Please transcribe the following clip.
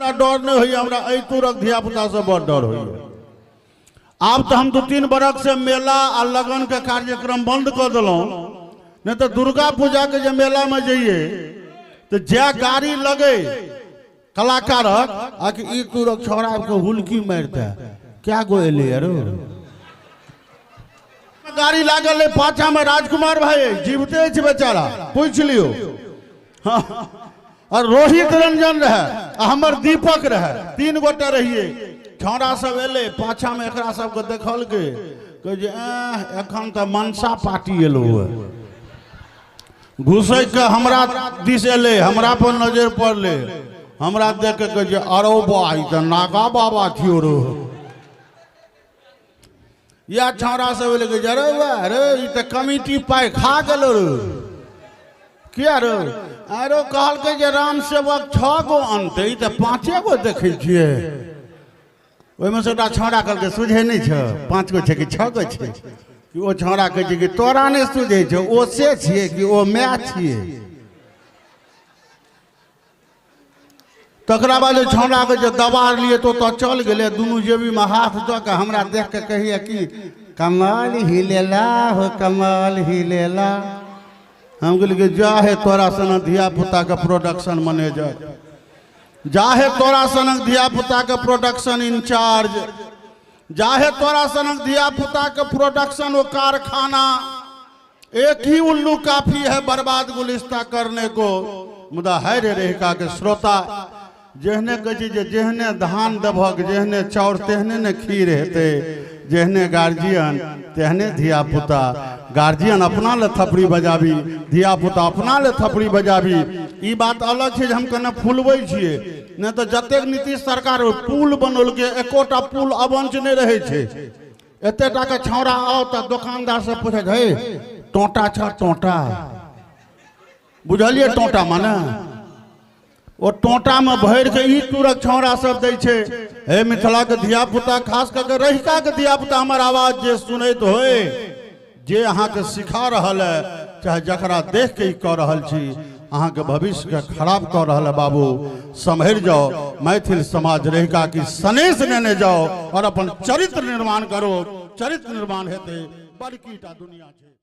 हमरा डर नहि होइए, हमरा एहि तुरक धियापुतासँ बड़ डर होइए। आब तऽ हम 2-3 बरख से मेला आ लगन के कार्यक्रम बंद कऽ देलहुँ, नहि तऽ दुर्गा पूजा के जे मेला में जइए तऽ जै गाड़ी लगे कलाकारक आ कि ई तुरक छौड़ा के हुलकी मारिते क्या गो एलै अरे गाड़ी लागल है पाछा में राजकुमार भाई जीवते अछि बेचारा, पूछि लियो। हाँ, और रोहित रंजन रहे आ हमर दीपक रहे, 3 गोटा रहिए। छौड़ा सब एलै पाछा में, एकरा सबके देखलकै, कहै जे एखन तऽ मनसा पार्टी एलौ हँ। घुसै के हमरा दिस एलै, हमरा पर नजर पड़लै, हमरा देख के कहै जे अरो बा ई तऽ नागा बाबा छियौ रो। या छौड़ा सब एलै, कहै जे अरे बा अरे ई तऽ कमिटी पाइ खा गेलो रो। किया रो? आरो कहलकै जे राम सेवक 6 गो अनतै, ई तऽ 5 गो देखै छियै। ओहिमे से एकटा छौड़ा कहलकै सुझै नहि छौ, 5 गो छै कि 6 गो छै? कि ओ छौड़ा कहै छै कि तोरा नहि सुझै छौ, ओ से छियै कि ओ माय छियै। तकरा बाद जे छौड़ाके जे दबार लिए तऽ ओतऽ चल गेलै, दुनू जेबीमे हाथ दऽ कऽ हमरा देख कऽ कहैए कि कमल हिलेला हो कमल हिलेला। हम कहलियै कि जा हे तोरा सनक धियापुताके प्रोडक्शन मैनेजर, जा हे तोरा सनक धियापुताके प्रोडक्शन इंचार्ज, जा हे तोरा सनक धियापुताके प्रोडक्शन ओ कारखाना, एक ही उल्लू काफी है बर्बाद गुलिस्ता करने को। मुदा है रे रहिका के श्रोता, जेहने कहै छै जे जेहने धान देबहक जेहने चाउर तेहने ने खीर हेतै, जेहने गार्जियन तेहने धियापुता। गार्जियन अपना ले थपड़ी बजाबी, धियापुता अपना ले थपड़ी बजाबी। ई बात अलग छै जे हम कने फुलबै छियै, नहि तऽ जतेक नीतीश सरकार पुल बनौलकै एकोटा पुल अवंच नहि रहै छै। एते टा के छौड़ा आओ तऽ दोकानदार से पूछत, हे टोटा छ टोटा, बुझलियै टोटा माने? ओ टोटा में भरि के ई तुरक छौड़ा सब दै छै। हे मिथिला के धियापुता, खास कऽ के रहिका के धियापुता, हमर आवाज जे सुनैत होय, जे अहाँके सिखा रहल है, चाहे जकरा देख के ई कऽ रहल छी, अहाँके भविष्य के खराब कऽ रहल है, बाबू सम्हरि जाओ। मैथिल समाज रहिका की सनेश नेने जाओ और अपन चरित्र निर्माण करो। चरित्र निर्माण हेतै बड़की टा दुनिया छै।